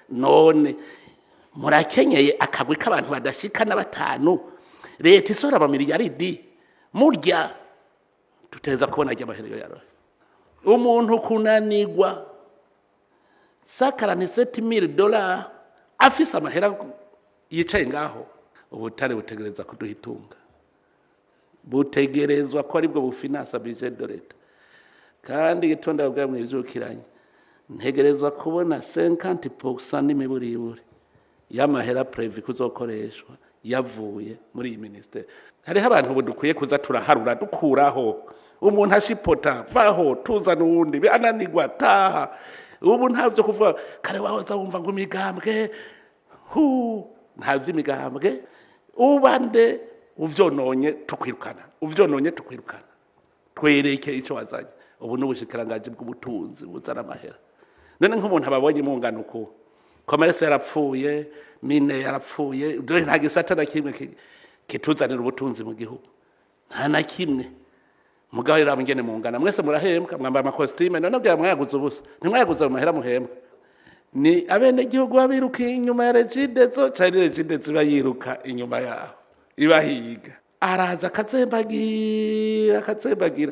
None murakenyeye akagwi k'abantu badashika na batanu, leta isohora amamiliyaridi, murya. Tuteza kubona ajya amahera yo yarohe. Umuntu kunanigwa 147 000 dollars afise amahera yicaye ngaho. Ubutare butegereza kuduha itunga, butegerezwa ko aribwo bufinansa budget de l'État. Kandi igitonda bwa mwivyukiranye, ntegerezwa kubona 50% n'imiburiburi y'amahera prévu kuzokoreshwa yavuye muri iyi ministère. Hariho abantu ubu dukwiye kuza turaharura, dukuraho umuntu ashipota, vaho, tuzana uwundi, ananigwa, taha. Ubu ntavyo kuvuga kare wahoza wumva ngo imigambwe, hu ntavyo imigambwe. Ubande uvyononye tukwirukana, uvyononye tukwirukana, twereke ico wazanye. Ubu n'ubushikiranganji bw'ubutunzi buzana amahera. None nk'umuntu ababonye mungana uku, commerce yarapfuye, mine yarapfuye, dore nta gisata na kimwe kituzanira ubutunzi mu gihugu, nta na kimwe. Mugabo rero ingene mungana mwese murahembwa, mwambaye amakositime. None bwira mwayaguze ubusa? Ntimwayaguze mu mahera muhembwa. Ni abenegihugu babiruka inyuma ya Regideso, cari Regideso iba yiruka inyuma yaho ibahiga? Araza akazembagira, akazembagira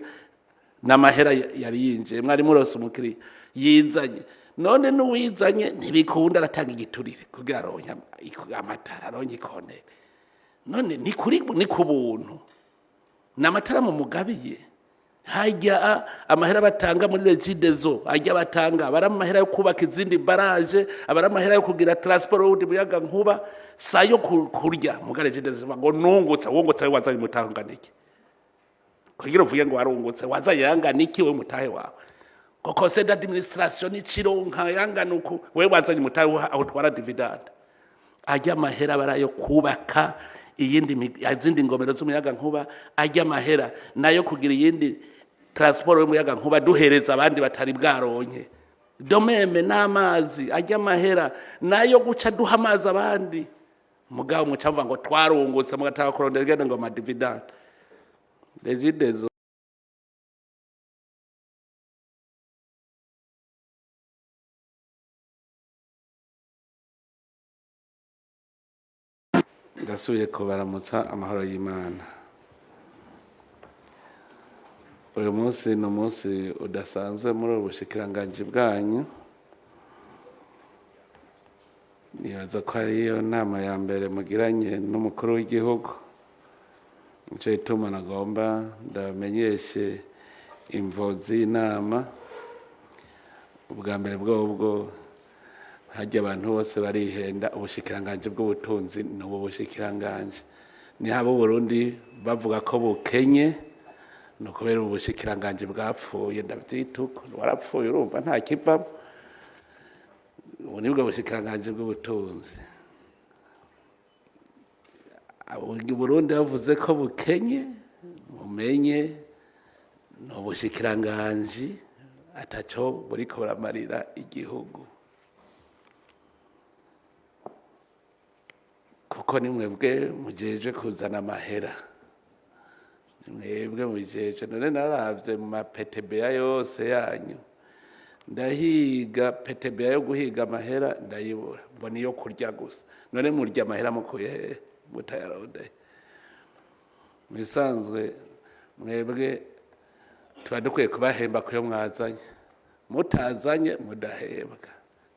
n'amahera yari yinjiye. Mwari murose umukiriya yizanye, none n'uwizanye ntibikunda, aratanga igiturire kugira aronke amatara, aronke ikonere. None ni kuri, ni ku buntu, ni amatara mu mugabiye. Hajya amahera batanga muri Regideso, ajya batanga abari amahera yo kubaka izindi barrage, abari amahera yo kugira transport y'uwundi muyaga nkuba, sayo kurya. Muga Regideso ngo nungutse. Wungutse wazanye umutahe ungana iki? Kugira uvuge ngo warungutse, wazanye yangana iki wewe mutahe wawe? Ngo conseil d'administration n'ikironka yangana uku, wewe wazanye umutahe aho utwara dividende? Ajya amahera barayo kubaka iyindi izindi ngomero z'umuyaga nkuba, ajya amahera nayo kugira iyindi transport y'umuyaga nkuba duhereza abandi batari bwaronke domeme n'amazi, ajya amahera nayo guca duha amazi abandi. Mugabo muca muvuga ngo twarungutse, mugataha kurondera igende ngo amadividende. Regideso. Ndasubiye kubaramutsa amahoro y'Imana. Uyu munsi ni umunsi udasanzwe muri ubu bushikiranganji bwanyu. Nibaza ko ariyo nama ya mbere mugiranye n'umukuru w'igihugu. Nico gituma nagomba ndabamenyeshe imvo z'inama. Ubwa mbere bwobwo, harya abantu bose barihenda, ubushikiranganji bw'ubutunzi ni ubu bushikiranganji. Nihaba Uburundi bavuga ko bukenye, ni ukubera ubu bushikiranganji bwapfuye. Ndavyita uko, warapfuye, urumva nta kivamo. Ubu nibwo bushikiranganji bw'ubutunzi. Uburundi bavuze ko bukenye, mumenye ni ubushikiranganji ataco buriko buramarira igihugu, kuko ni mwebwe mujejwe kuzana amahera, ni mwebwe mujejwe. None naravye mu ma PTBA yose yanyu, ndahiga PTBA yo guhiga amahera, ndayibura, mbona iyo kurya gusa. None murya amahera mukuye hehe mutayarondeye? Mu bisanzwe mwebwe tuba dukwiye kubahemba kuyo mwazanye, mutazanye mudahembwa.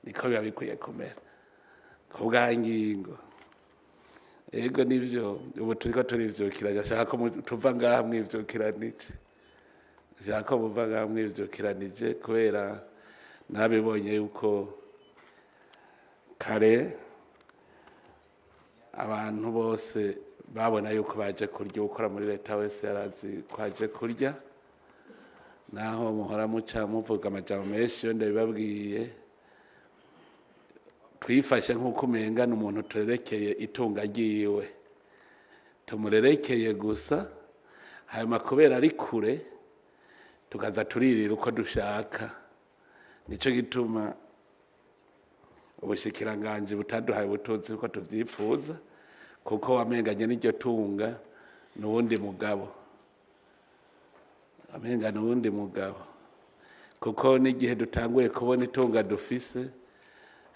Niko biba bikwiye kumera ku bwa ngingo. Ego nivyo, ubu turiko turivyukiranya. Ashaka ko tuva ngaha mwivyukiranije, ashaka ko muva ngaha mwivyukiranije, kubera nabibonye yuko kare abantu bose babona yuko baje kurya. Ukora muri leta wese yarazi ko aje kurya, naho muhora muca muvuga amajambo menshi. Iyo ndabibabwiye, twifashe nk'uko umenga ni umuntu turerekeye itunga ryiwe, tumurerekeye gusa, hanyuma kubera ari kure tukaza turirira uko dushaka. Nico gituma ubushikiranganji butaduhaye ubutunzi uko tuvyifuza, kuko wamenganye n'iryo tunga n'uwundi mugabo, wamenga n'uwundi mugabo, kuko n'igihe dutanguye kubona itunga dufise.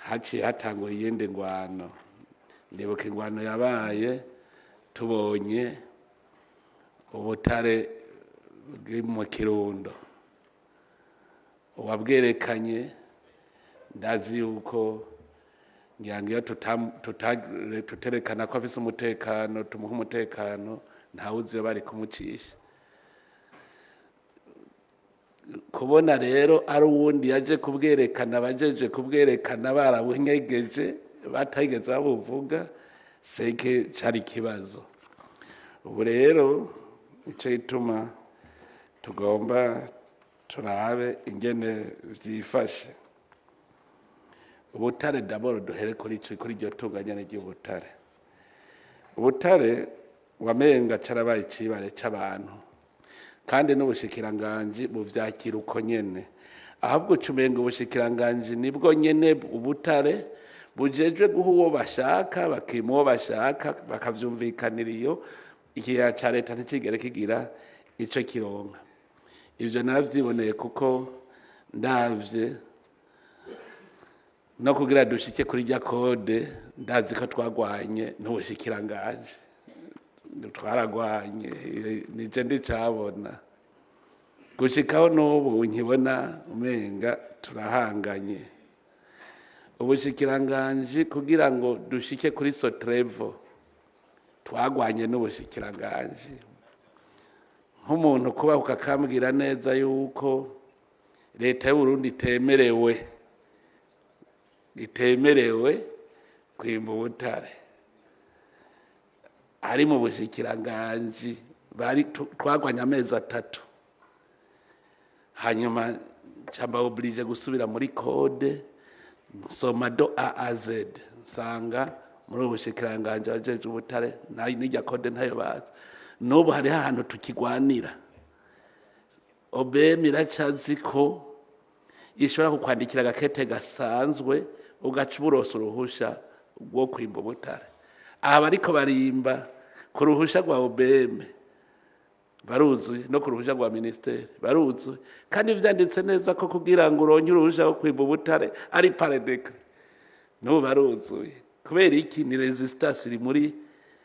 Haciye hatangura iyindi ngwano. Ndibuka ingwano yabaye tubonye ubutare buri mu Kirundo, uwabwerekanye ndazi yuko ngira ngo iyo tuterekana ko afise umutekano, tumuha umutekano, ntawuzi iyo bari kumucisha. Kubona rero ari uwundi yaje kubwerekana, abajeje kubwerekana barabunyegeje, batageze babuvuga, seke cari ikibazo. Ubu rero ico gituma tugomba turabe ingene vyifashe ubutare. D'abord duhere kuri ico, kuri iryo tunga nyene ry'ubutare. Ubutare wamenga carabaye icibare c'abantu, kandi n'ubushikiranganji buvyakira uko nyene. Ahubwo ucumenga ubushikiranganji nibwo nyene ubutare bujejwe guha uwo bashaka, bakima uwo bashaka, bakavyumvikanira. Iyo ikigega ca leta nticigere kigira ico kironka. Ivyo naravyiboneye, kuko ndavye no kugira dushike kuri rya code, ndazi ko twagwanye n'ubushikiranganji, twaragwanye, nije ndicabona gushikaho n'ubu nkibona umenga turahanganye. Ubushikiranganji, kugira ngo dushike kuri Sotrevo, twagwanye n'ubushikiranganji. Nk'umuntu kuba ukakambwira neza yuko leta y'Uburundi itemerewe kwimba ubutare, ari mu bushikiranganji bari twagwanye amezi 3. Hanyuma nca obligé gusubira muri code, nsoma de A à Z, nsanga muri ubu bushikiranganji abajeje ubutare n'irya code ntayo bazi. N'ubu hariho ahantu tukigwanira. OBM iracazi ko ishobora kukwandikira agakete gasanzwe, ugaca uburosa uruhusha rwo kwimba ubutare. Aha bariko barimba ku ruhusha rwa OBM baruzuye, no ku ruhusha rwa ministeri baruzuye, kandi vyanditse neza ko kugira ngo uronke uruhusha rwo kwimba ubutare ari par décret. N'ubu baruzuye. Kubera iki? Ni résistance iri muri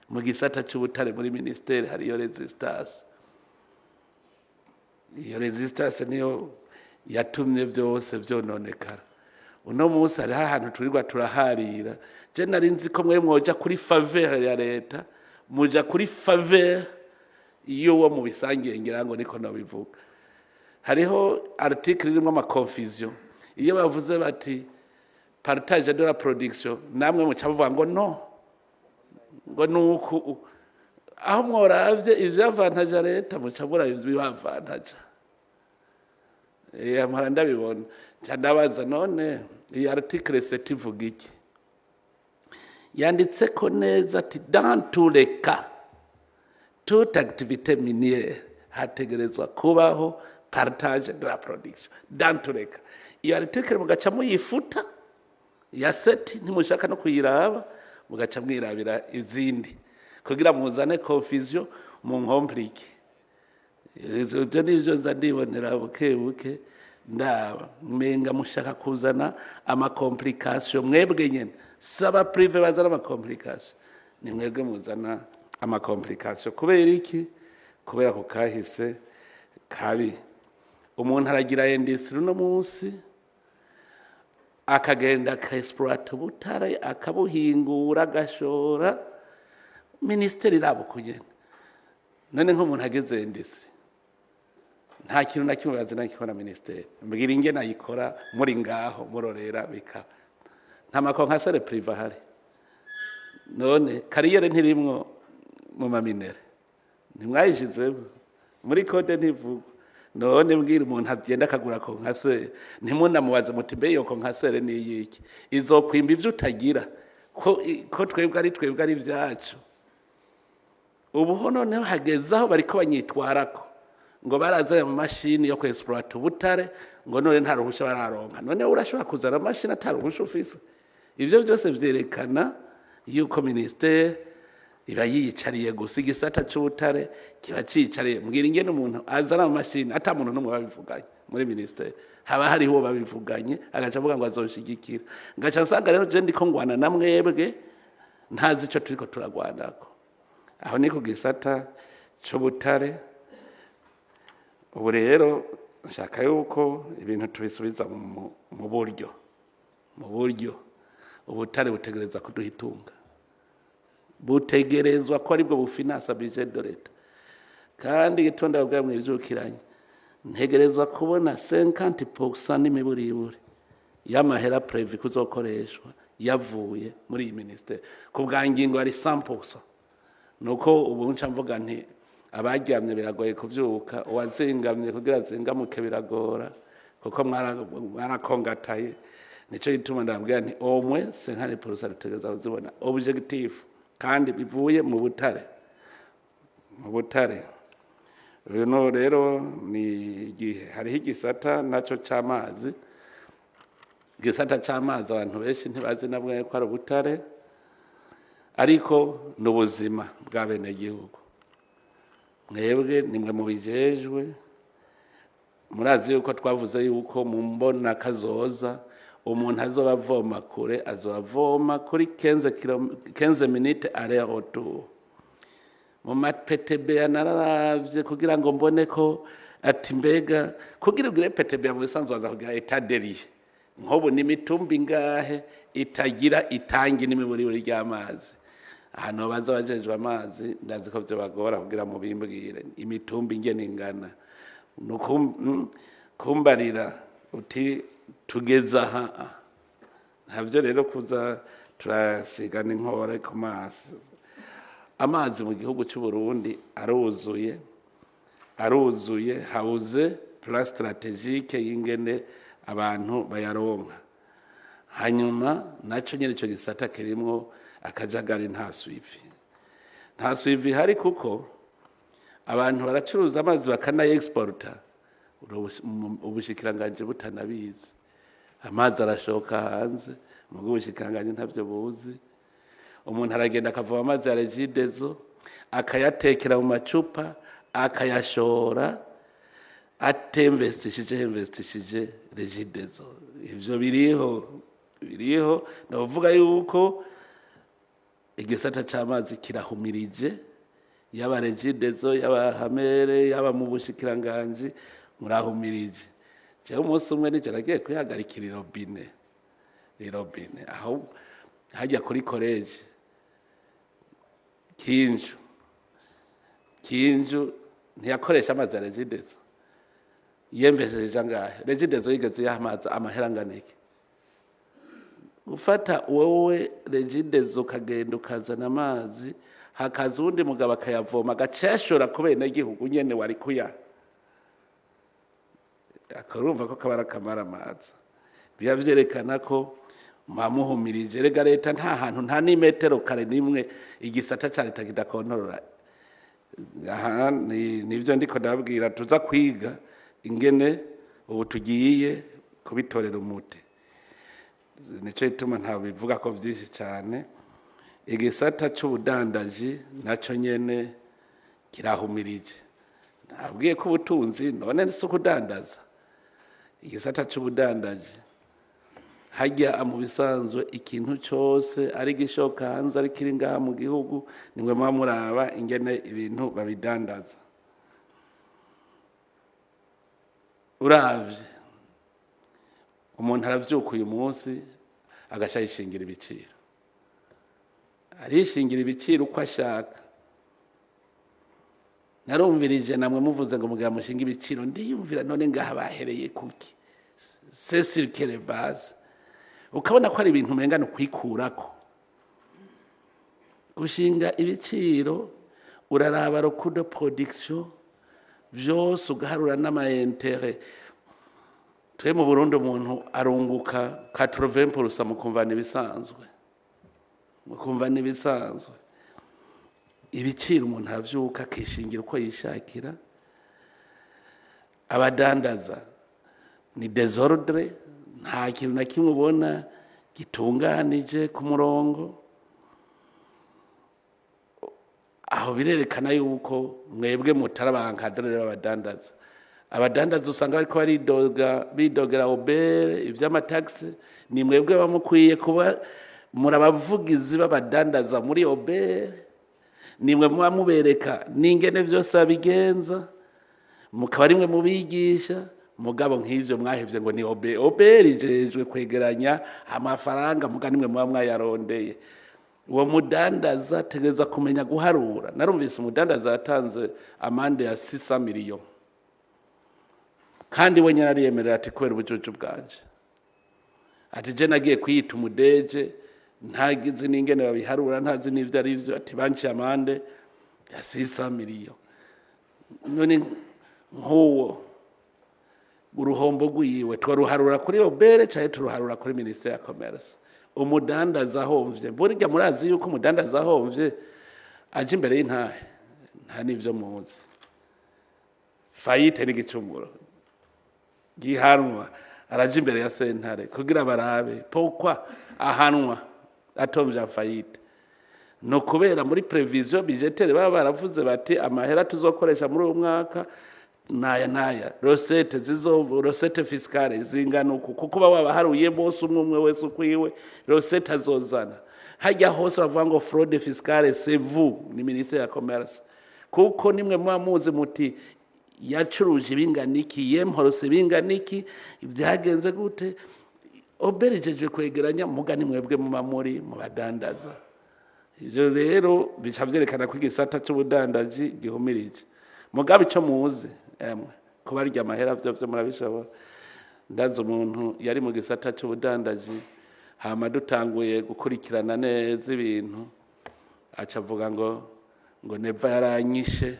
mu gisata c'ubutare muri ministeri. Hariyo résistance. Iyo résistance niyo yatumye byose vyononekara. Uno munsi hariho ahantu turirwa turaharira. Je nari nzi ko mwe mwoja kuri faveur ya leta, muja kuri faveur iyo uwo mubisangiye. Ngira ngo niko nabivuga. Hariho article irimo ama confusion. Iyo bavuze bati "partage de la production", namwe muca muvuga ngo no, ngo nuku. Aho mworavye ivyavantaja leta, muca muraba ibibavantaja. Mpora ndabibona, nca ndabaza: none iyi article 7 ivuga iki? Yanditse ko neza ati dans tous les cas, toute activité minière hategerezwa kubaho partage de la production dans tous les cas. Iyo article mugaca muyifuta ya 7, ntimushaka no kuyiraba, mugaca mwirabira izindi kugira muzane confusion mu nkomplike. Ibyo nivyo nza ndibonera buke buke, ndaba mmenga mushaka kuzana ama complication mwebwe nyene. Saba privé bazana ama complication, ni mwebwe muzana ama complication. Kubera iki? Kubera ko kahise kabi. Umuntu aragira industrie uno munsi, akagenda aka exploita ubutare, akabuhingura, agashora, minisiteri iraba ukugena. None nk'umuntu ageze industrie, nta kintu na kimwe bazina gikora minisiteri. Mbwira ingene ayikora muri ngaho murorera, bika nta ma concasseur privé ahari. None carrière ntirimwo mu ma minerais? Ntimwayishizemo muri code? Ntivugwa. None mbwira, umuntu agenda akagura concasseur, ntimunamubaze muti: "Mbe iyo concasseur ni iyiki? Izokwimba ivyo utagira?" Ko twebwe ari twebwe, ari ivyacu. Ubu ho noneho hageze aho bariko banyitwarako ngo barazanye mu mashini yo kwexploita ubutare, ngo none nta ruhusha bararonka. None urashobora kuzana amashini ata ruhusha ufise? Ivyo byose vyerekana yuko ministeri iba yiyicariye gusa, igisata c'ubutare kiba ciyicariye. Mbwira ingene umuntu azana amamashini ata muntu n'umwe babivuganye. Muri ministère haba hariho uwo babivuganye, agaca avuga ngo azonshigikira. Ngaca nsanga rero je ndiko ngwana na mwebwe, ntazi ico turiko turagwanako. Aho ni ku gisata c'ubutare. Ubu rero nshaka yuko ibintu tubisubiza mu buryo. Ubutare butegereza kuduha itunga, butegerezwa ko aribwo bufinansa budget de l'État. Kandi igitonda bwa mwivyukiranye, ntegerezwa kubona 50% n'imiburiburi y'amahera prévu kuzokoreshwa yavuye muri iyi ministère. Ku bwa ngingo ari 100%. Nuko ubu nca mvuga nti abaryamye biragoye kuvyuka, uwazingamye kugira azingamuke biragora, kuko mwarakongataye. Nico gituma ndabwira nti omwe 50% dutegereza kuzibona, objectif, kandi bivuye mu butare, mu butare. Uyu no rero ni igihe hariho igisata naco c'amazi. Igisata c'amazi abantu benshi ntibazi nabwo ko ari ubutare, ariko ni ubuzima bwa benegihugu. Mwebwe nimwe mubijejwe. Murazi yuko twavuze yuko mu mbona kazoza umuntu azoba avoma kure, azoba avoma kuri 15 minutes aller retour. Mu ma PTBA nararavye kugira ngo mbone ko ati mbega kugira ugire PTBA, mu bisanzwe waza kugira état des lieux, nk'ubu ni imitumba ingahe itagira itangi n'imiburiburi ry'amazi? Ahantu baza abajejwe amazi, ndazi ko vyobagora kugira mubimbwire imitumba ingene ingana. Kumbarira uti tugeze aha ntavyo rero kuza turasigana inkore ku maso. Amazi mu gihugu cy'u Burundi aruzuye, aruzuye. Habuze plan stratégique y'ingene abantu bayaronka. Hanyuma naco nyene ico gisata kirimwo akajagari, nta suivi, nta suivi hari, kuko abantu baracuruza amazi bakanaye-exporta ubushikiranganji butanabizi. Amazi arashoka hanze mugo ubushikiranganji ntavyo buzi. Umuntu aragenda akavoma amazi ya Regideso, akayatekera mu macupa, akayashora atinvestishije, investishije Regideso. Ivyo biriho, biriho. Novuga yuko igisata c'amazi kirahumirije, yaba Regideso, yaba hamere, yaba mu bushikiranganji, murahumirije. Jewe umunsi umwe nije nagiye kwihagarikira irobine, irobine aho hajya kuri collège Kinju. Kinju ntiyakoresha amazi ya Regideso, yemvesheje angahe? Regideso yigeze yaha amazi amahera angana iki? Gufata wowe Regideso ukagenda ukazana amazi, hakaza uwundi mugabo akayavoma, agaceshora ku benegihugu nyene wari kuya, akarumva ko kabara kamara amazi. Biba vyerekana ko mwamuhumirije. Rega leta nta hantu, nta n'imetero kare nimwe igisata ca leta kidakontorora. Aha nivyo ndiko ndababwira, tuza kwiga ingene ubu tugiye kubitorera umuti. Nico gituma nta bivuga ko vyinshi cyane. Igisata c'ubudandaji naco nyene kirahumirije. Nabwiye ko ubutunzi none si ukudandaza. Igisata c'ubudandaji hajya mu bisanzwe ikintu cyose ari gishoka hanze, ari kiri ngaha mu gihugu, nimwe muba muraba ingene ibintu babidandaza. Uravye umuntu aravyuka uyu munsi agaca yishingira ibiciro, arishingira ibiciro uko ashaka. Narumvirije namwe muvuze ngo mugira mushinga ibiciro, ndiyumvira none ngaha bahereye kuki? C'est sur quelle base? Ukabona ko ari ibintu umenga ni ukwikurako gushinga ibiciro. Uraraba le coût de production vyose, ugaharura n'ama intérêts. Twe mu Burundi umuntu arunguka 80%, mukumva n'ibisanzwe, mukumva n'ibisanzwe. Ibiciro umuntu avyuka akishingira uko yishakira. Abadandaza ni désordre, nta kintu na kimwe ubona gitunganije ku murongo. Aho birerekana yuko mwebwe mutari aba encadreurs b'abadandaza. Abadandaza usanga bariko baridoga, bidogera OBR ivy'amatagisi. Ni mwebwe bamukwiye kuba muri abavugizi b'abadandaza muri OBR. Nimwe muba mubereka n'ingene vyose babigenza, mukaba rimwe mubigisha. Mugabo nk'ivyo mwahevye ngo ni OBR. OBR ijejwe kwegeranya amafaranga, muga nimwe muba mwayarondeye. Uwo mudandaza ategereza kumenya guharura. Narumvise umudandaza yatanze amande ya 600 millions, kandi we nyine ariyemerera ati: "Kubera ubujuju bwanje." Ati: "Je nagiye kwiyita umu DG, ntagizi n'ingene babiharura, ntazi n'ivyo ari vyo." Ati: "Banciye amande ya 600 millions." None nk'uwo uruhombo rwiwe twaruharura kuri OBR canke turuharura kuri ministère ya commerce? Umudandaza ahomvye, burya murazi yuko umudandaza ahomvye aje imbere y'intahe. Nta n'ivyo muzi. Faillite n'igicumuro gihanwa, araja imbere ya sentare kugira barabe pourquoi ahanwa atomvye faillite. No kubera muri prévision budgétaire baba baravuze bati: "Amahera tuzokoresha muri uyu mwaka naya naya, recettes zizo, recettes fiscales zingana uku." Kuko baba baharuye bose, umwe umwe wese ukwiwe recette azozana. Hajya hose bavuga ngo fraude fiscale, c'est vous, ni ministère ya commerce, kuko nimwe muba muzi muti yacuruje ibingana iki, yemporose ibingana iki, byagenze gute. OBR ijejwe kwegeranya, muga ni mwebwe muba muri mu badandaza. Ivyo rero bica vyerekana ko igisata c'ubudandaji gihumirije. Mugabe ico muzi, emwe, kubarya amahera vyo vyo murabishobora. Ndazi umuntu yari mu gisata c'ubudandaji, hama dutanguye gukurikirana neza ibintu, aca avuga ngo Neva yaranyishe,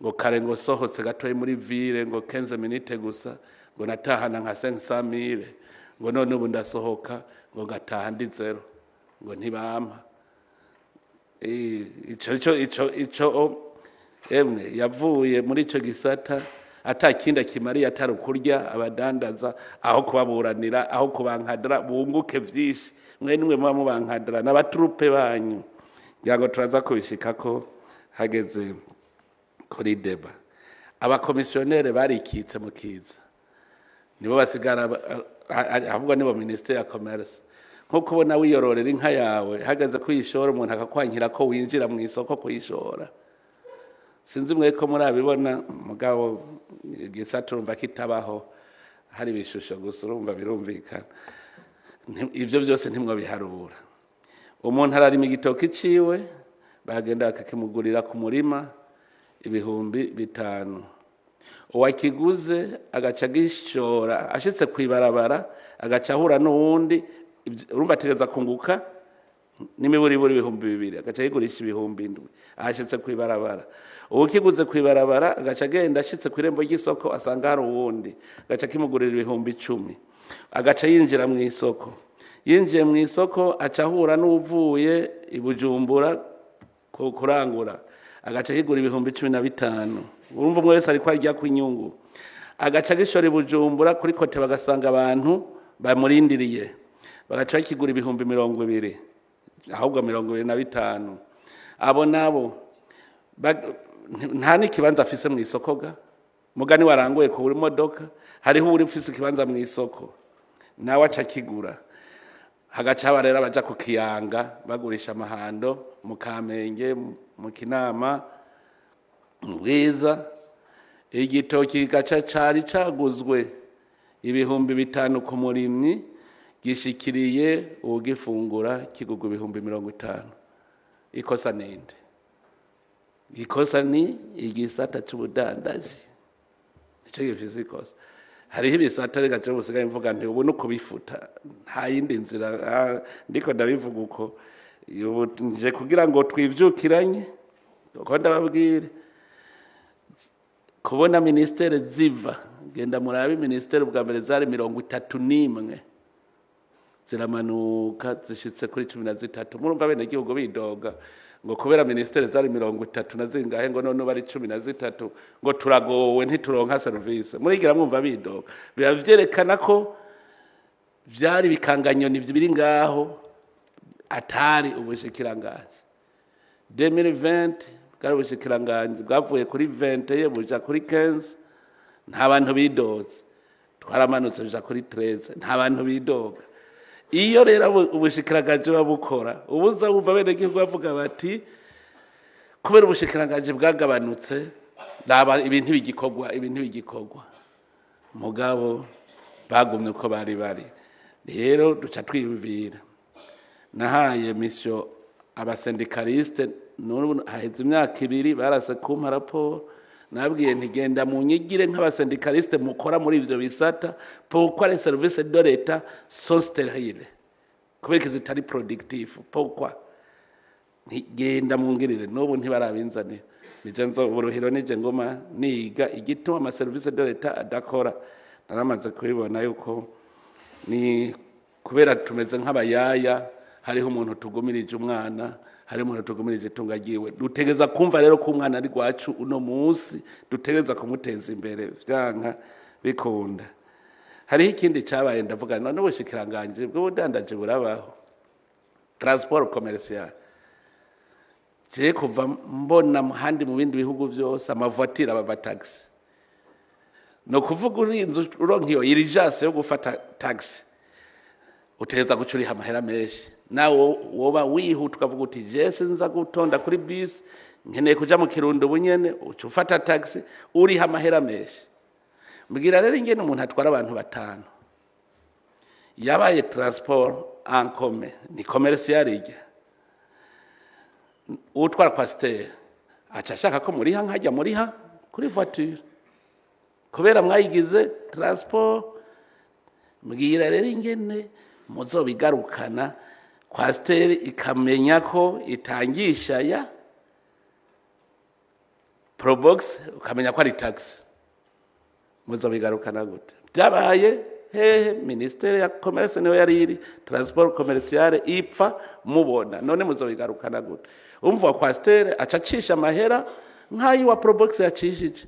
ngo kare ngo sohotse gatoyi muri ville, ngo 15 minutes gusa, ngo natahana nka 500 mille, ngo none ubu ndasohoka ngo ngataha ndi zéro, ngo ntibampa. Ico emwe, yavuye muri ico gisata ata kindi akimariye atari ukurya abadandaza, aho kubaburanira, aho kubankadara bunguke vyinshi. Mwe nimwe muba mubankadara n'abaturupe banyu. Ngira ngo turaza kubishikako hageze kuri débat. Abakomisiyonere barikitse mu kiza, nibo basigara ahubwo nibo ministère ya commerce. Nko kubona wiyororera inka yawe, hageze kuyishora umuntu akakwankira ko winjira mu isoko kuyishora. Sinzi mwe ko murabibona, mugabo igisata urumva kitabaho, hari ibishusho gusa, urumva birumvikana. Ivyo byose ntimwo biharura. Umuntu ararima igitoki ciwe, bagenda bakakimugurira ku murima 5000. Uwakiguze agaca agishora, ashitse kw'ibarabara agaca ahura n'uwundi. Urumva ategereza kunguka n'imiburiburi 2000, agaca yigurisha 7000 ahashitse kw'ibarabara. Uwukiguze kw'ibarabara agaca agenda, ashitse kw'irembo ry'isoko asanga hari uwundi, agaca akimugurira 10,000, agaca yinjira mu isoko. Yinjiye mu isoko aca ahura n'uwuvuye i Bujumbura kurangura, agaca yigura 15,000. Urumva umwe wese ariko arya ku inyungu. Agaca agishora i Bujumbura kuri côté, bagasanga abantu bamurindiriye, bagaca bakigura 20,000, ahubwo 25,000. Abo nabo nta n'ikibanza afise mu isoko ga mugani waranguye ku modoka. Hariho uri ufise ikibanza mu isoko, nawe aca akigura. Hagaca haba rero abaja ku kiyanga bagurisha amahando mu Kamenge, mu Kinama, mu Bwiza. Igitoki gaca cari caguzwe 5000 ku murimyi, gishikiriye uwugifungura kigugwa 50,000. Ikosa ninde? Ikosa ni igisata c'ubudandaji, nico gifise ikosa. Hariho ibisata reka je busigaye mvuga nti ubu nukubifuta, nta yindi nzira. Ndiko ndabivuga uko ubu nje kugira ngo twivyukiranye, uko ndababwire kubona ministère ziva. Genda murabe ministère, bwa mbere zari 31, ziramanuka zishitse kuri 13. Murumva abenegihugu bidoga ngo kubera ministère zari 30 na zingahe, ngo none bari 13, ngo turagowe, ntituronka service. Murigira mwumva bidoga, biba vyerekana ko vyari bikanganyoni biri ngaho, atari ubushikiranganji. 2020 bwari ubushikiranganji bwavuye kuri 20 buja kuri 15. Nta bantu bidoze. Twaramanutse tuja kuri 13, nta bantu bidoga. Iyo rero ubushikiranganji babukora, ubuza wumva abenegihugu bavuga bati: "Kubera ubushikiranganji bwagabanutse, raba ibintu bigikorwa, ibintu bigikorwa." Mugabo bagumye uko bari bari. Rero duca twiyumvira, nahaye mission aba syndicalistes, n'ubu haheze imyaka 2 barase kumpa raporo. Nabwiye nti: "Genda munyigire nk'aba syndicalistes mukora muri ivyo bisata, pourquoi les services de l'État sont stériles, kubera ko zitari productif, pourquoi?" Ntigenda mungirire. N'ubu ntibarabinzanira. Nije nzo uburuhiro, nije ngoma niga igituma ama services de l'État adakora. Naramaze kubibona yuko ni kubera tumeze nk'abayaya. Hariho umuntu tugumirije umwana, hariho umuntu tugumirije itunga ryiwe. Dutegereza kumva rero ko umwana ari rwacu uno munsi, dutegereza kumuteza imbere vyanka bikunda. Hariho ikindi cyabaye, ndavuga none ubushikiranganji bw'ubudandaji burabaho, transport commercial. Je kuva mbona handi mu bindi bihugu byose ama voitures aba taxi, no kuvuga urinze uronka iyo urgence yo gufata taxi, utegereza guca uriha amahera menshi. Nawe woba wihuta ukavuga uti: "Je sinza gutonda kuri bisi, nkeneye kuja mu Kirundo ubunyene," uca ufata taxi, uriha amahera menshi. Mbwira rero ingene umuntu atwara abantu batanu yabaye transport en commun, ni commercial ijya. Utwara Coaster aca ashaka ko muriha nkajya muriha kuri voiture, kubera mwayigize transport. Mbwira rero ingene muzobigarukana, Coaster ikamenya ko itangisha ya Probox, ukamenya ko ari taxi. Muzobigarukana gute? Byabaye hehe? Ministère ya commerce niho yari iri, transport commercial ipfa mubona. None muzobigarukana gute? Umva, Coaster aca acisha amahera nk'ayo wa Probox yacishije.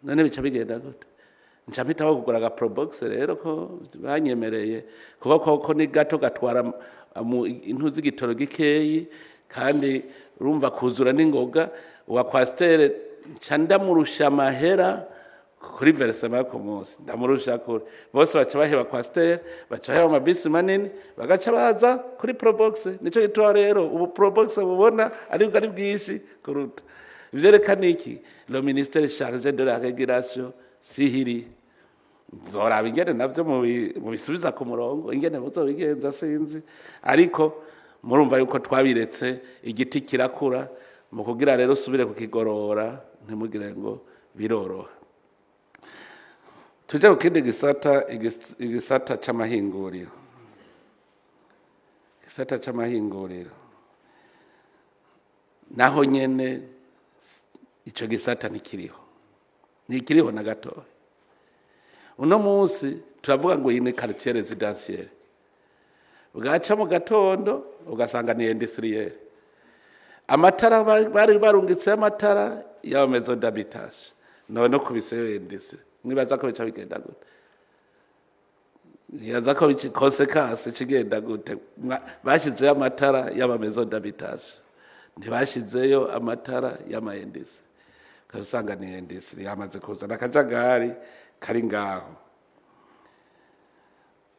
None bica bigenda gute? Nca mpitaho kugura aga Probox rero ko banyemereye, kuko koko ni gato, gatwara mu intu z'igitoro gikeyi, kandi urumva kuzura n'ingoga. Uwa Coaster nca ndamurusha amahera kuri versement ku munsi, ndamurusha kure. Bose baca baheba Coaster, baca baheba amabisi manini, bagaca baza kuri Probox. Nico gituma rero ubu Probox mubona aribwo ari bwinshi kuruta. Ivyerekana iki? Le ministère chargé de la régulation sihiri. Nzoraba ingene navyo mubisubiza ku murongo. Ingene muzobigenza sinzi, ariko murumva yuko twabiretse igiti kirakura. Mu kugira rero usubire kukigorora, ntimugire ngo biroroha. Tuje ku kindi gisata, igisata c'amahinguriro. Igisata c'amahinguriro naho nyene, ico gisata ntikiriho, ntikiriho na gatoya. Uno munsi turavuga ngo iyi ni quartier résidentiel, bwaca mu gatondo ugasanga ni industriel. Amatara bari barungitseyo amatara y'ama maisons d'habitation, none kubiseyo industrie. Mwibaza ko bica bigenda gute? Nibaza ko conséquence ikigenda gute? Bashyizeyo amatara y'ama maisons d'habitation, ntibashyizeyo amatara y'ama industries. Ukaba usanga ni industrie yamaze kuzana akajagari kari ngaho,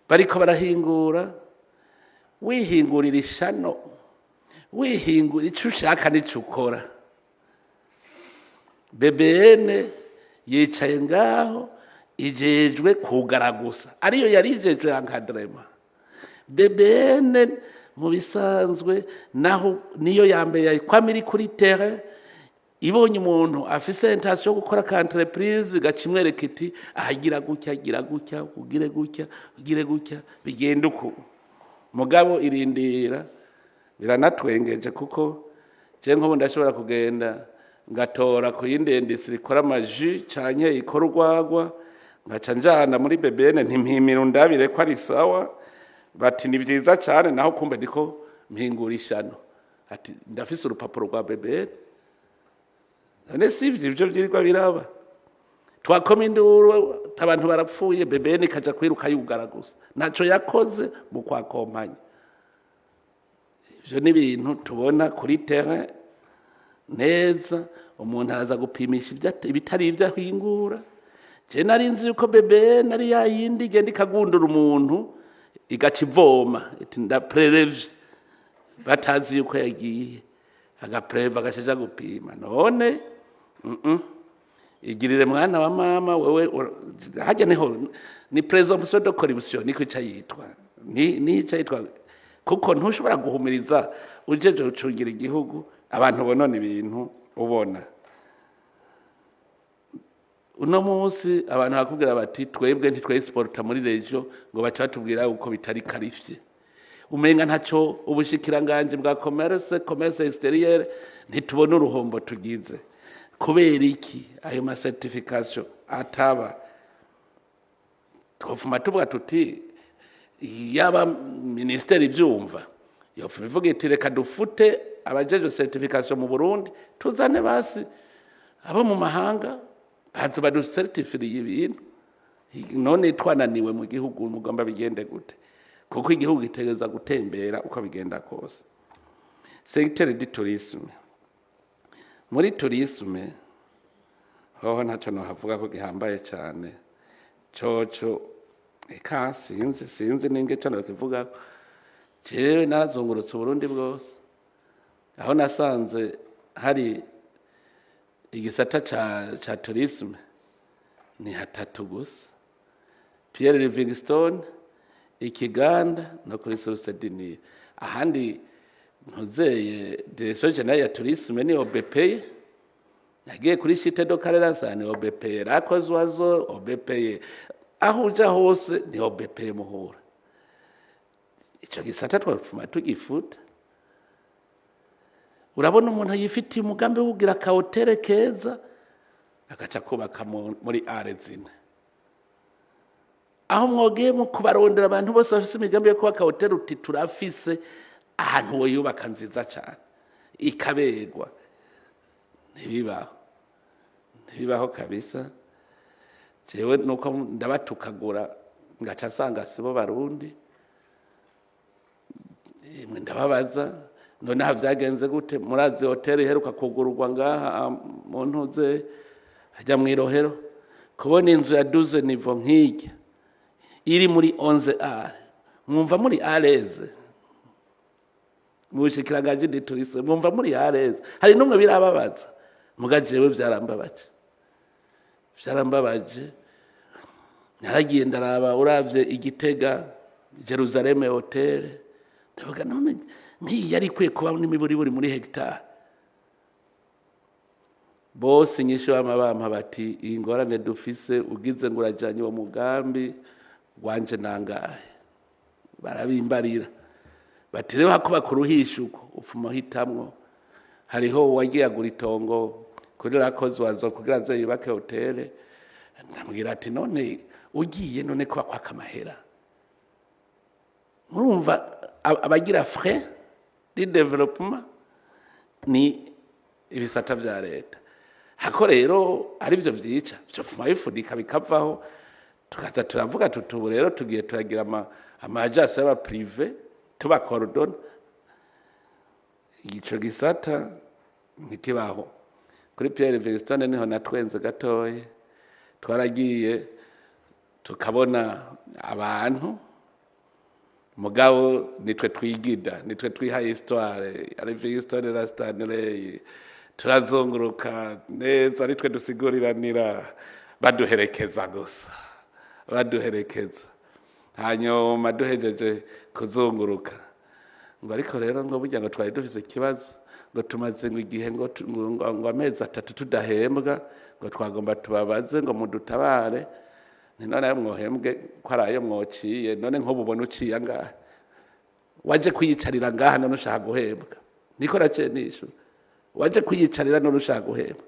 bariko barahingura. Wihingurira ishano, wihingura icyo ushaka n'icyo ukora. BBN yicaye ngaho ijejwe kugara gusa, ariyo yari ijejwe encadrement. BBN mu bisanzwe naho niyo ya mbere kwama iri kuri terrain, ibonye umuntu afise intention yo gukora ka entreprise, gaca imwereka iti: "Ahagira gutya, gira gutya, ugire gutya, ugire gutya, bigenda uku." Mugabo irindira biranatwengeje, kuko je nk'ubu ndashobora kugenda ngatora ku yindi industrie ikora ama jus canke ikora urwagwa, ngaca njana muri BBN, ntimpimira undabire ko ari sawa. Bati: "Ni vyiza cane." Naho kumbe ndiko mpingura ishano. Ati: "Ndafise urupapuro rwa BBN." None sivyo ivyo vyirirwa biraba? Twakoma induru, abantu barapfuye, BBN ikaja kwiruka yugara gusa, ntaco yakoze mu kwakompanya. Ivyo ni ibintu tubona kuri terrain neza. Umuntu araza gupimisha ibitari ibyo ahingura. Je nari nzi yuko BBN ari ya yindi igenda ikagundura umuntu, igaca ivoma iti ndaprélève, batazi yuko yagiye agapréleva, agashaja gupima. None igirire mwana wa mama wewe, hajya niho ni présomption de corruption, niko ica yitwa, ni ica yitwa, kuko ntushobora guhumiriza ujeje gucungira igihugu abantu bonona ibintu. Ubona uno munsi abantu bakubwira bati twebwe ntitwexporta muri région, ngo baca batubwira uko bitari qualifié, umenga ntaco. Ubushikiranganje bwa commerce extérieur, ntitubona uruhombo tugize. Kubera iki ayo ma certification ataba? Twofuma tuvuga tuti yaba ministeri ivyumva, yofuma ivuga iti reka dufute abajejwe certification mu Burundi, tuzane basi abo mu mahanga baza baducertifiriye ibintu. None twananiwe mu gihugu, mugomba bigende gute? Kuko igihugu gitegereza gutembera uko bigenda kose. Secteur du tourisme, muri tourisme hoho ntacyo nohavuga ko gihambaye cyane coco. Eka sinzi ninge cyo nokivuga. Jewe narazungurutse Uburundi bwose, aho nasanze hari igisata ca tourisme ni hatatu gusa: Pierre Livingstone, Ikiganda no kuri Source du Nil. Ahandi ntuzeye direction générale ya tourisme ni OBPE. Nagiye kuri Chutes de Karera, ni OBPE, Lac aux Oiseaux, OBPE. Aho uja hose ni OBPE muhura. Ico gisata twafuma tugifuta. Urabona umuntu yifitiye umugambi wo kugira akahoteli keza, agaca kubaka muri are zine. Aho mwogiye mu kubarondera abantu bose bafise imigambi yo kubaka hoteli, uti turafise ahantu woyubaka nziza cyane ikaberwa. Ntibibaho, ntibibaho kabisa. Jewe nuko ndabatukagura, ngaca nsanga sibo Barundi. Imwe ndababaza, none aha vyagenze gute? Murazi hoteli iheruka kugururwa ngaha mu ntuze hajya mw'irohero? Kubona inzu ya 12 niveaux nk'irya iri muri 11 are, mwumva muri à l'aise? Mu bushikiranganji du tourisme mwumva muri à l'aise? Hari n'umwe birababaza? Muga jewe vyarambabaje, vyarambabaje. Naragiye ndaraba, uravye Igitega, Jerusalem Hotel, ndavuga none nk'iyi yari ikwiye kuba n'imiburiburi muri hegitari bose. Inyishu bama bampa bati iyi ngorane dufise, ugize ngo urajanye uwo mugambi wanje nangahe? Barabimbarira bati rero hako bakuruhisha uko upfuma uhitamwo. Hariho uwagiye agura itongo kuri rakozi wazo kugira aze yubake hotele. Ndamubwira ati none ugiye none kuba kwaka amahera? Murumva abagira frais de développement ni ibisata vya leta. Hako rero arivyo vyica, vyofuma bifudika bikavaho, tukaza turavuga tuti ubu rero tugiye turagira ama agence y'aba privé, tubacoordonna. Ico gisata ntikibaho. Kuri Pierre Livingstone niho natwenze gatoya. Twaragiye tukabona abantu, mugabo nitwe twigida, nitwe twihaye histoire ya Livingstone na Stanley. Turazunguruka neza, nitwe dusiguriranira, baduherekeza gusa, baduherekeza. Hanyuma duhejeje kuzunguruka, ngo ariko rero ngo burya ngo twari dufise ikibazo, ngo tumaze ngo igihe ngo amezi 3 tudahembwa, ngo twagomba tubabaze ngo mudutabare. Ni none ayo mwohembwe ko ari ayo mwociye? None nk'ubu ubona uciye angahe? Waje kwiyicarira ngaha, none ushaka guhembwa? Niko naciye nishura: waje kwiyicarira, none ushaka guhembwa?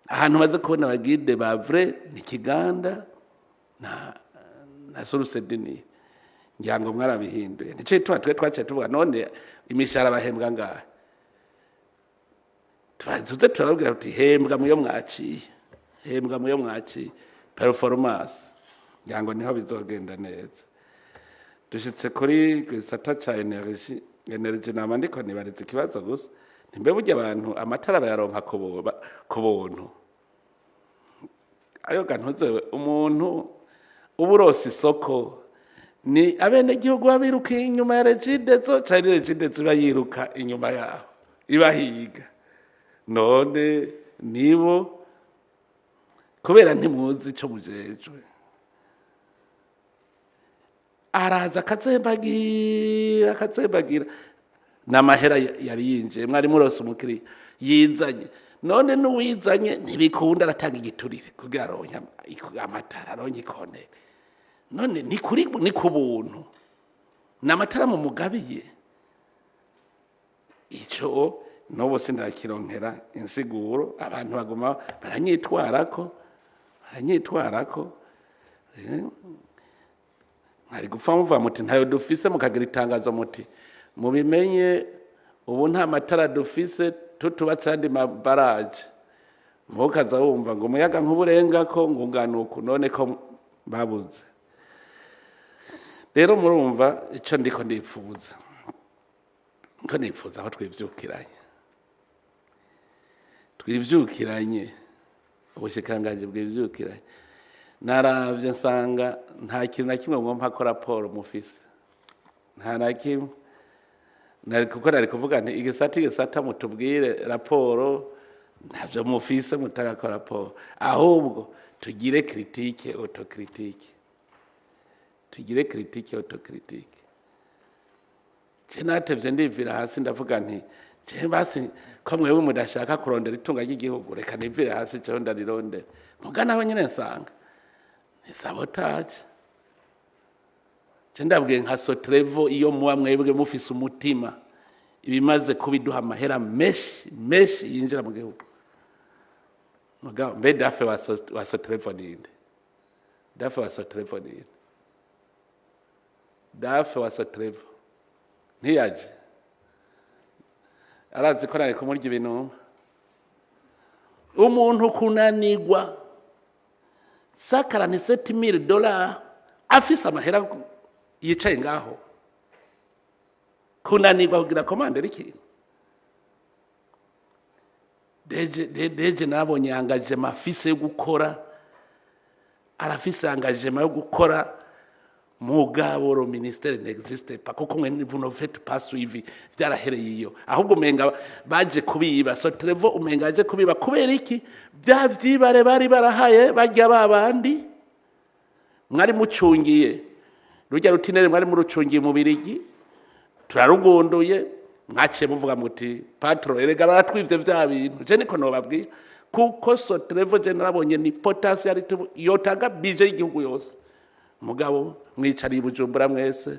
Ahantu maze kubona aba guide ba vrai ni Kiganda na Source du Nil. Ngira ngo mwarabihinduye. Nico gituma twe twaciye tuvuga none imishahara bahembwa ngahe? Tuze turababwira tuti hembwa muyo mwaciye, hembwa muyo mwaciye, performance. Ngira ngo niho bizogenda neza. Dushitse kuri gisata ca énergie. Énergie nama ndiko nibariza ikibazo gusa. Ntimbe burya abantu amatara bayaronka ku buntu? Ayo gantuze umuntu uba urose isoko, ni abenegihugu babiruka inyuma ya Regideso canke Regideso iba yiruka inyuma yaho ibahiga? None nibo kubera ntimuzi ico mujejwe. Araza akazembagira, akazembagira n'amahera yari yinjiye. Mwari murose umukiriya yizanye, none n'uwizanye ntibikunda, aratanga igiturire kugira aronke amatara, aronke ikonere. None ni kuri, ni ku buntu, ni amatara mu mugabiye. Ico n'ubu sindakironkera insiguro. Abantu baguma baranyitwarako. Mwari gupfa muvuga muti ntayo dufise, mukagira itangazo muti mubimenye, ubu nta matara dufise, tutubatse andi mabaraje. Mukaza wumva ngo umuyaga nkuba urengako ngo ungana uku. None ko babuze rero, murumva ico ndiko ndipfuza? Ndiko nipfuza aho twivyukiranye, ubushikiranganji bwivyukiranye. Naravye nsanga nta kintu na kimwe mwompa ko raporo mufise, nta na kimwe. Nari kuko nari kuvuga nti igisata igisata mutubwire raporo. Ntavyo mufise mutagako raporo. Ahubwo tugire critique autocritique, tugire critique autocritique. Je natevye ndivira hasi, ndavuga nti je basi ko mwewe mudashaka kurondera itunga ry'igihugu, reka nivire hasi jewe ndarirondera. Muga naho nyene nsanga ni sabotage. Je ndabwiye nka Sotrevo, iyo muba mwebwe mufise umutima, ibimaze kubiduha amahera menshi menshi yinjira mu gihugu. Mugabo mbe DAF wa Sotrevo ninde? DAF wa Sotrevo ninde? DAF wa Sotrevo ntiyaje, arazi ko nari kumurya ibinuma. Umuntu kunanigwa 147 000 dollars afise amahera yicaye ngaho, kunanirwa kugira commande ikintu. DG DG nabonye engagement afise yo gukora, arafise engagement yo gukora, mugabo le ministère n'existe pas, kuko mwe vous ne faites pas suivi. Vyarahereye iyo, ahubwo umenga baje kubiba Sotrevo, umenga baje kubiba. Kubera iki? Bya vyibare bari barahaye barya babandi mwari mucungiye rujya rutinere, mwari murucungiye mu Birigi, turarugunduye. Mwaciye muvuga muti patron, erega baratwivye vya bintu. Je niko nobabwira, kuko Sotrevo je narabonye ni potentiel yotanga budget y'igihugu yose. Mugabo mwicariye i Bujumbura mwese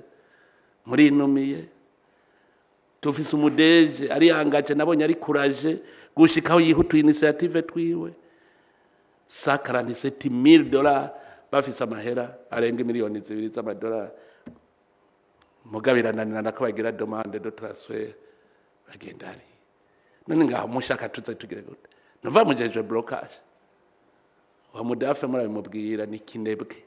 murinumiye. Dufise umu DG ari yangaje, nabonye ari kuraje gushikaho yihutuye initiative twiwe. 147 000 dollars, bafise amahera arenga miliyoni 2 z'amadolari, mugabo irananirana ko bagira demande de transfert, bagenda hariya. None ngaho mushaka tuze tugire gute? Nuva mujejwe blocage wa mu DAF, murabimubwira ni kinebwe.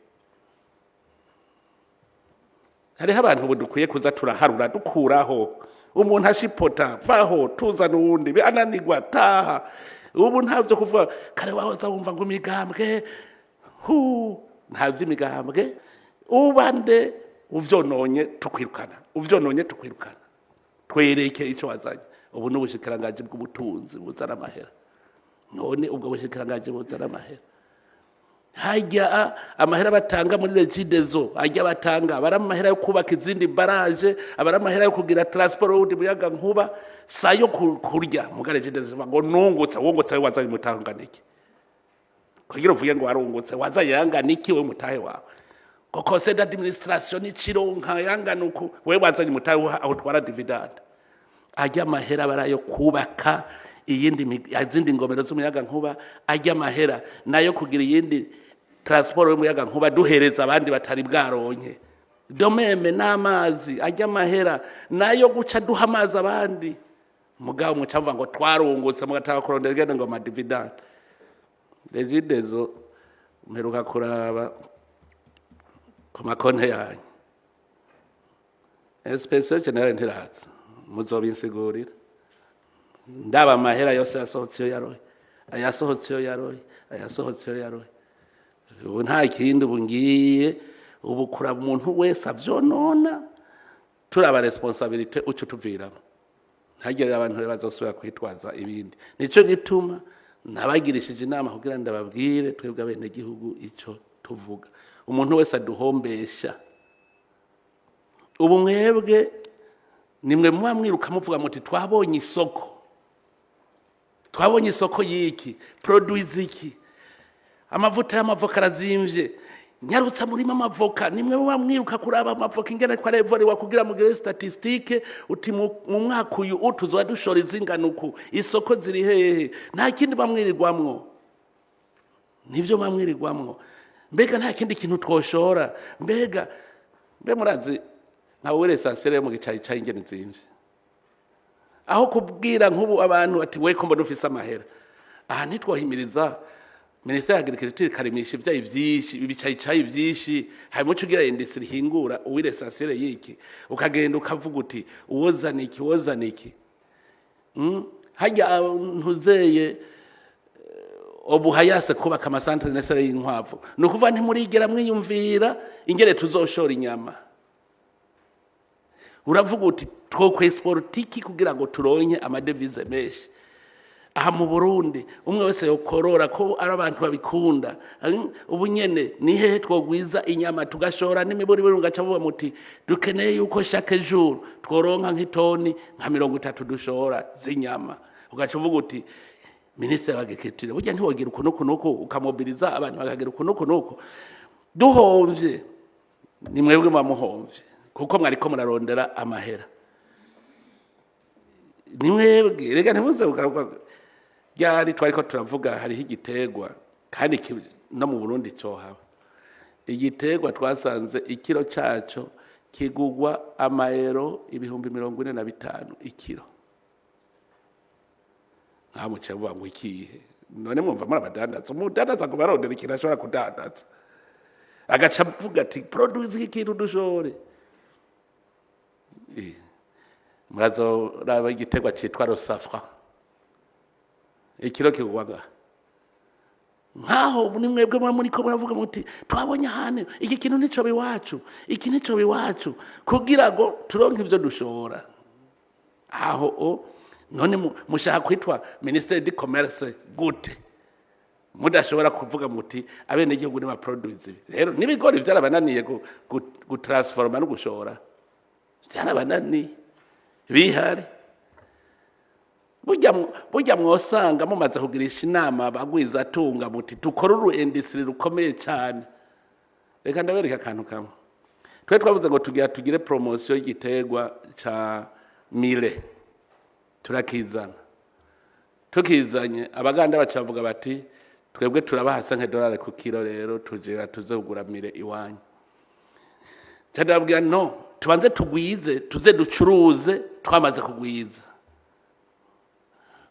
Hariho abantu ubu dukwiye kuza turaharura, dukuraho umuntu ashipota, vaho, tuzana uwundi, ananirwa taha. Ubu ntavyo kuvuga kare wahoza wumva ngo imigambwe hu, ntavyo imigambwe. Ubande uvyononye tukwirukana, uvyononye tukwirukana, twereke ico wazanye. Ubu n'ubushikiranganji bw'ubutunzi buzana amahera. None ubwo bushikiranganji buzana amahera, hajya amahera batanga muri Regideso, ajya batanga abari amahera yo kubaka izindi baraje, abari amahera yo kugira transport y'uwundi muyaga nkuba, sayo kurya. Muga Regideso ngo nungutse. Wungutse we wazanye umutahe iki kugira uvuge ngo warungutse? Wazanye yangana iki we mutahe wawe? Ngo conseil d'administration n'ikironka yangana uku, we wazanye umutahe aho utwara dividende? Ajya amahera barayo kubaka iyindi izindi ngomero z'umuyaga nkuba, ajya amahera nayo kugira iyindi transport y'umuyaga nkuba duhereza abandi batari bwaronke domeme n'amazi, ajya amahera nayo guca duha amazi abandi. Mugabo muca mvuga ngo twarungutse, mugatanga kurondera igende ngo ama dividendes. Regideso mperuka kuraba ku makonte yanyu, inspection générale ntiraza, muzobinsigurira. Ndaba amahera yose yasohotse iyo yaroye, ayasohotse iyo yaroye, ayasohotse iyo yaroye. Ubu nta kindi, ubu ngiye ubu kuraba umuntu wese avyonona, turaba responsabilité uco tuviramo, ntagire abantu rero bazosubira kwitwaza ibindi. Nico gituma nabagirishije inama kugira ndababwire twebwe abenegihugu ico tuvuga. Umuntu wese aduhombesha, ubu mwebwe nimwe muba mwiruka muvuga muti: "Twabonye isoko, twabonye isoko y'iki produit, iki amavuta y'amavoka arazimvye, nyarutsa murima amavoka." Nimwe muba mwiruka kuraba amavoka ingene ko arevorewa kugira mugire statistique, uti mu mwaka uyu tuzoba dushora izingana uku, isoko ziri hehe? Nta kindi bamwirirwamwo, nivyo bamwirirwamwo. Mbega nta kindi kintu twoshora? Mbega mbe murazi nka wowe l'essentiel yo mu gicayicayi ingene izimvye? Aho kubwira nk'ubu abantu ati: "We ko mbona ufise amahera aha, ntitwohimiriza minisiteri ya agriculture ikarimisha ivyayi vyinshi, ibicayicayi vyinshi, hanyuma uca ugira industrie ihingura uwire essentiel y'iki?" Ukagenda ukavuga uti: "Uwozana iki, uwozana iki?" Harya ntuzeye obuhayase kubaka ama centres naisseurs y'inkwavu, ni ukuvuga ntimurigera mwiyumvira ingene tuzoshora inyama. Uravuga uti: "Twokwexporta iki kugira ngo turonke ama devises menshi aha mu Burundi?" Umwe wese yokorora ko ari abantu babikunda. Ubu nyene ni hehe twogwiza inyama tugashora n'imiburiburi? Mugaca muvuga muti: "Dukeneye yuko chaque jour tworonka nk'itoni nka 30 dushora z'inyama." Ugaca uvuga uti: "Minisitiri wa agriculture, burya ntiwogira uku n'uku n'uku, ukamobiliza abantu bakagira uku n'uku n'uku." Duhomvye ni mwebwe muba muhomvye, kuko mwariko murarondera amahera. Ni mwebwe rega, ntimuze kugaruka. Ryari twariko turavuga, hariho igiterwa kandi no mu Burundi cohaba. Igiterwa twasanze ikiro caco kigugwa amayero 45,000 ikiro. Nkaho muciye muvuga ngo: "Ikihe?" None mwumva muri abadandaza? Umudandaza ngo barondera ikintu ashobora kudandaza, agaca avuga ati: "Produce iki kintu dushore." Murazoraba igiterwa citwa le safran, ikiro kigugwa ngaha. Nkaho ni mwebwe muba muriko muravuga muti: "Twabonye ahantu iki kintu nico biwacu, iki nico biwacu," kugira ngo turonke ivyo dushora aho. O none mushaka kwitwa ministère du commerce gute mudashobora kuvuga muti: "Abenegihugu ni baproduce ibi"? Rero n'ibigori vyarabananiye gutransforma no gushora, vyarabananiye bihari. Burya mwosanga mumaze kugirisha inama abagwizatunga muti: "Dukore uru industrie rukomeye cyane." Reka ndabereka akantu kamwe. Twe twavuze ngo tugira tugire promotion y'igiterwa ca millet, turakizana. Tukizanye, Abaganda baca bavuga bati: "Twebwe turabaha 5 dolari ku kilo, rero tujera tuze kugura millet iwanyu." Ndababwira: "No, tubanze tugwize, tuze ducuruze twamaze kugwiza."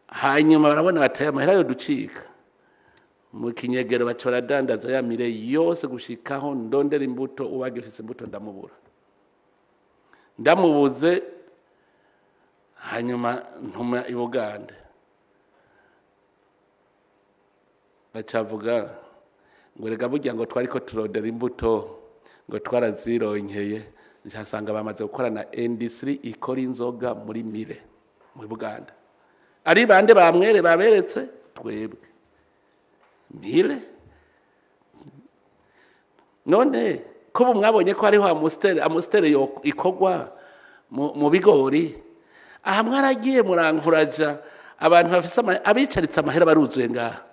Hanyuma barabona bataye amahera yo ducika mu kinyegero, baca baradandaza ya millet yose gushikaho ndondera imbuto. Uwagifise imbuto ndamubura, ndamubuze. Hanyuma ntuma i Bugande, bacavuga ngo: "Rega burya ngo twariko turondera imbuto, ngo twarazironkeye." Nsanga bamaze gukorana industrie ikora inzoga muri millet mu Buganda. Ari bande bamwere baberetse? Twebwe millet. None ko ubu mwabonye ko hariho Amstel, Amstel ikorwa mu bigori. Aha mwaragiye murankuraja abantu bafise abicaritse amahera baruzuye ngaha,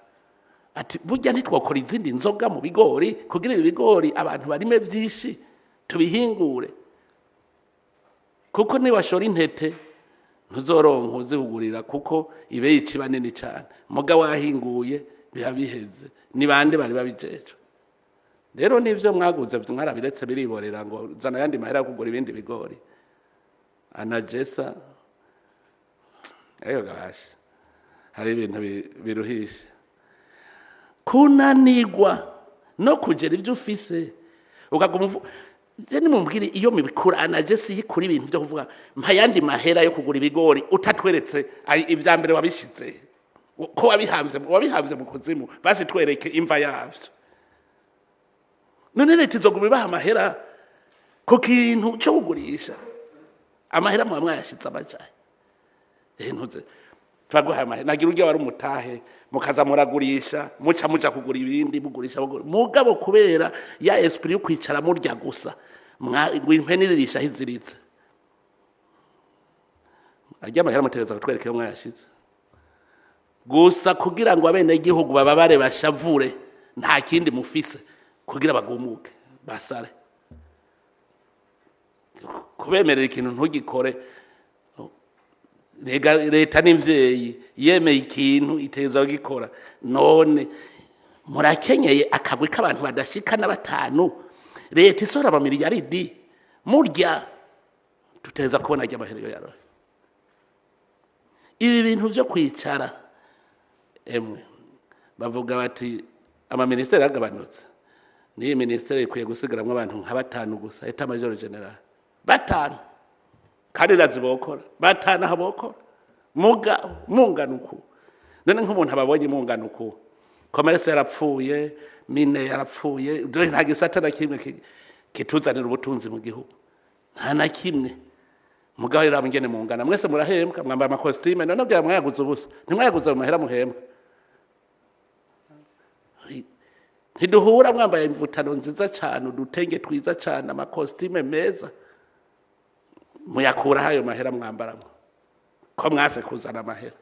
ati: "Burya ntitwokora izindi nzoga mu bigori kugira ibi bigori abantu barime vyinshi, tubihingure?" Kuko niwashora intete ntuzoronka uzigurira, kuko ibeyi iciba nini cane. Muga wahinguye biba biheze. Ni bande bari babijejwe? Rero nivyo mwaguze mwarabiretse biriborera, ngo zana ayandi mahera yo kugura ibindi bigori. ANAGESSA ayo gabasha, hari ibintu biruhisha kunanigwa no kugera ibyo ufise, ukaguma Je nimumbwire iyo mibikura anaje siyikura ibintu byo kuvuga mpa yandi mahera yo kugura ibigori utatweretse ibya mbere wabishize ko wabihamvye mu kuzimu, basi twereke imva yavyo. None leta izoguma ibaha amahera ku kintu cyo kugurisha? Amahera muba mwayashize amajahe? Ntuze turaguhaye amahera, nagira urya wari umutahe, mukaza muragurisha, muca muja kugura ibindi, mugurisha mugura. Mugabo kubera ya esprit yo kwicara murya gusa, ngo impene iririsha aho iziritse. Arya amahera mutegereza kutwereka iyo mwayashize gusa, kugira ngo abenegihugu bababare, bashavure. Nta kindi mufise kugira bagumuke basare. Kubemerera ikintu ntugikore. Rega leta n'imvyeyi, yemeye ikintu iteza kugikora. None murakenyeye akagwi k'abantu badashika na batanu, leta isohora amamiliyaridi, murya. Tuteza kubona arya amahera iyo yarohe. Ibi bintu vyo kwicara, emwe bavuga bati amaministeri yagabanutse, n'iyi ministeri ikwiye gusigaramwo abantu nka batanu gusa, état-major général batanu, kandi irazi bokora batanu aho bokora. Muga mungana uku, none nk'umuntu ababonye mungana uku, commerce yarapfuye, mine yarapfuye, dore nta gisata na kimwe kituzanira ubutunzi mu gihugu, nta na kimwe. Mugabo rero ingene mungana, mwese murahembwa, mwambaye amakositime. None bwira mwayaguze ubusa? Ntimwayaguze mu mahera muhembwa? Ntiduhura mwambaye imvutano nziza cyane, udutenge twiza cyane, amakositime meza. Muyakuraho ayo mahera mwambaramo, ko mwase kuzana amahera?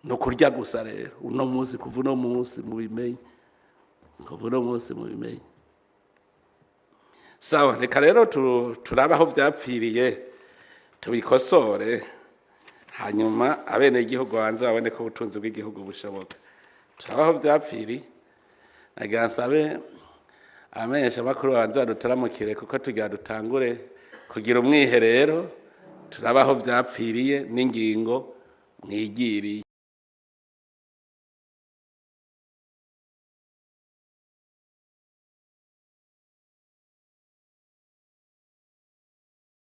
Ni ukurya gusa. Rero uno munsi, kuva uno munsi mubimenye, kuva uno munsi mubimenye. Sawa, reka rero turabe aho vyapfiriye, tubikosore, hanyuma abenegihugu banze babone ko ubutunzi bw'igihugu bushoboka. Turabe aho vyapfiriye. Nagira nsabe abamenyeshamakuru babanze badutaramukire, kuko tugira dutangure kugira umwiherero. Turabe aho vyapfiriye n'ingingo mwigiriye.